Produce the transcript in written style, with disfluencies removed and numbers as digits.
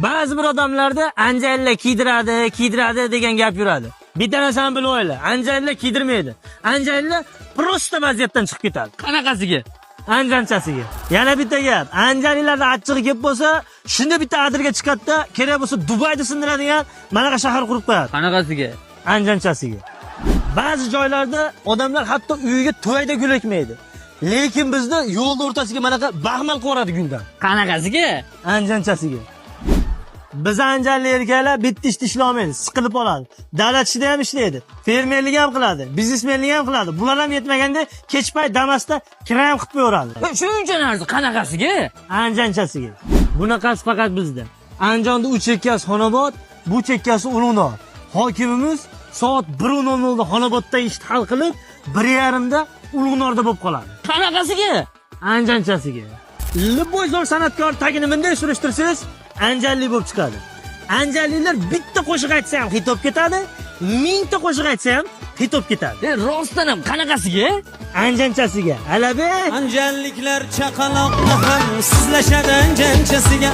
Ba'zi bir odamlarda anjanlar kiydiradi, kiydiradi degan gap yuradi. Bitta narsani bilib olinglar. Anjanlar kiydirmaydi. Anjanlar просто vaziyatdan chiqib ketadi. Qanaqasiga? Anjanchasiga. Yana bitta gap. Anjanilarda achchig'i kelib bo'lsa, shunda bitta adirga chiqadi-da, kerak bo'lsa Dubayda sindiradigan manaqa shahar qurib qo'yadi. Qanaqasiga? Anjanchasiga. Ba'zi joylarda odamlar hatto uyiga tuvayda gul ekmaydi. Lekin bizda yo'lni o'rtasiga manaqa baxmal qo'yadi guldan. Qanaqasiga? Anjanchasiga. Biz anjanli erkaklar bitta ishda ishlolmaydi, siqilib qoladi. Davlat ishida ham ishlaydi, fermerlik ham qiladi, biznesmenlik ham qiladi. Bular ham yetmaganda kech payt Damasda kira ham qilib qo'yaveradi. Shuncha narsa qanaqasiga? Anjanchasiga. Bunaqasi faqat bizda. Andijonda u chekkasi Xonobod, bu chekkasi Ulug'nor. Hokimimiz soat 1:00 da Xonobodda ishni hal qilib, 1:30 da Ulug'norda bo'lib qoladi. Qanaqasiga? Anjanchasiga. Любой zo'r san'atkor tagini bunday surishtirsangiz, anjanlik bo'lib chiqadi. Anjanliklar bitta qo'shiq aytsa ham hit bo'lib ketadi, mingta qo'shiq aytsa ham hit bo'lib ketadi. Rostdan ham qanaqasiga? Anjanchasiga. Alabe. Anjanliklar chaqaloqni ham sizlashadi anjanchasiga.